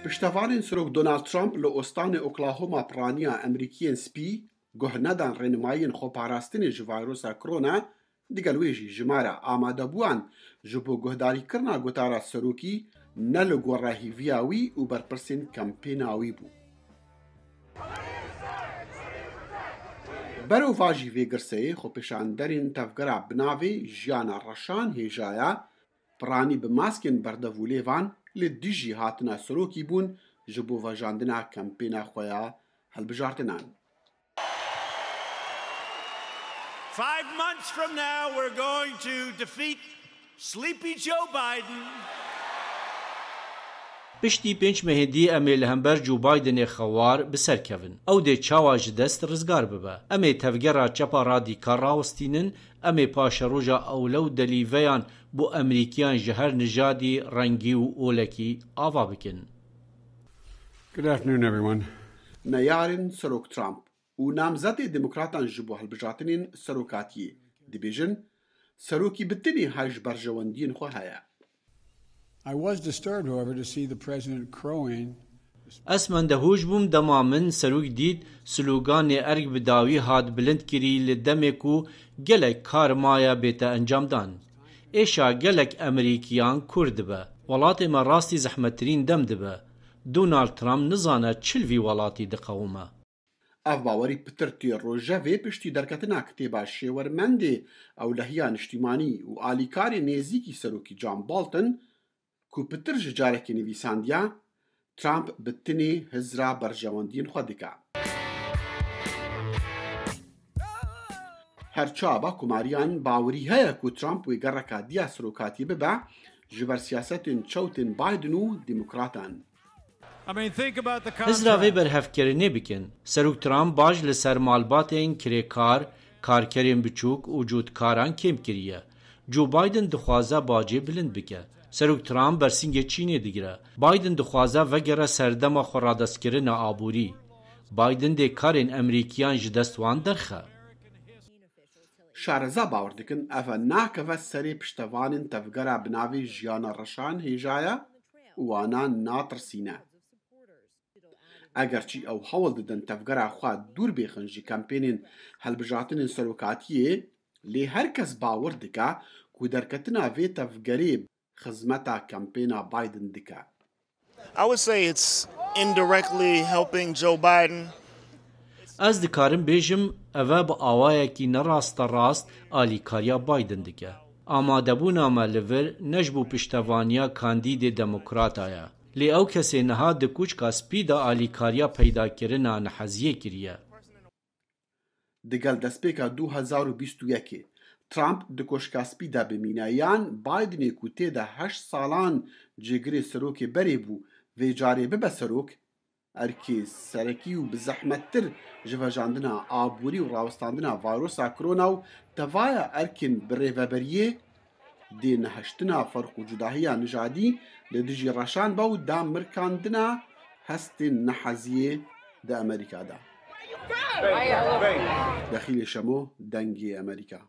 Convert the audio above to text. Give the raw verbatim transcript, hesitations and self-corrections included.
Piştevanên Serok Donald Trump li Ostanê Oklahoma piraniya Emerîkiyên Spî guh nedan rênimayiyên xweparastinê ji vayrosa Corona, digel wê jî jimara amadebûan ji bo guhdarîkirina gotara serokî ne li gora hîviya wî û berpirsên kempêna wî bû. Berovajî vê girseyê xwepêşanderên tevgera bi navê Jiyana Reşan hêjaya, piranî bi maskên berdev û lêvan li dijî hatina serokî bûn ji bo vejandina kempêna xwe ya hilbijartinan. Five months from now, we're going to defeat Sleepy Joe Biden. Piştî pênc mehê dî em ê li hember Joe Bidenê xewar bi ser kevin. Ew dê çawa ji dest rizgar bibe? Em ê tevgera çepa radîkal rawestînin, em ê paşeroja ewle û delîveyan bo Emerîkiyan ji her nijadî, rengî û olekî ava bikin. Good afternoon, everyone. Neyarên Serok Trump û namzetê Demokratan ji bo hilbijartinên serokatiyê dibêjin, serokî bi tenê haj berjewendiyên xwe heye. I was disturbed, however, to see the president crowing. Ez mendehûş bûm dema min serok dît sloganê erk bi dawî hat bilind kirî li demê ku gelek kar maye bête encamdan. Êşa gelek Emerîkiyan kûr dibe. Welatê me rastî zehmettirîn dem dibe. Donald Trump nizane çi li vî welatî diqewime. Ev bawerî pitir tê rojevê piştî derketina kitêba şêwermendê ewlehiya niştîmanî û alîkarê nêzîkî serokî John Bolton ku pitir ji carekê nivîsandiya, Trump bi tinê hizra berjewendiyên xwe dike. Her çaba komariyan bawerî heye ku Trump wê gereka diya serokatiyê bibe ji ber siyasetên çewtên Biden û Demokratan. Hizra vê berhevkirinê bikin. Serok Trump baş li ser malbatên kirêkar, karkerên biçûk û cotkaran kêm kiriye. Joe Biden dixwaze bacê bilind bike. Serok Trump bersingê Çînê digire. Biden dixwaze vegere serdema xwe radestkirina aborî. Biden dê karên Emerîkiyan ji dest wan derxe. Şareza bawer dikin eve nakeve serê piştevanên tevgera bi navê Jiyana Reşan hêjaya û wana natirsîne. Egerçî ew hewl didin tevgera xwe dûr bêxin ji kempênên hilbijartinên serokatiyê, lê her kes bawer dike ku derketina vê tevgerê xizmeta kempêna Biden dike. I would say it's indirectly helping Joe Biden. Ez dikarim bêjim, eve bi awayekî ne rasterast alîkariya Biden dike. Amadebûna me li vir ne ji bo piştevaniya kandîdê demokrata ye. Lê ew kesê niha di Koçka Spî de alîkariya peydakirina neheziyê kiriye. Digel destpêka du hezar û bîst û yekê Trump di Koşka Spî de bimîne yan Bidenê ku tê de heşt salan cêgirê serokê berê bû, vê carê bibe serok, erkê serekî û bi zehmettir ji vejandina aborî û rawestandina vayrosa Corona û tevaya erkên birêveberiyê, dê nehiştina ferq û cudahiya nijadî li dijî reşan be û damirkandina hestên neheziyê di Amerîka de. Dexîlê Şemo, Dengê Amerîka.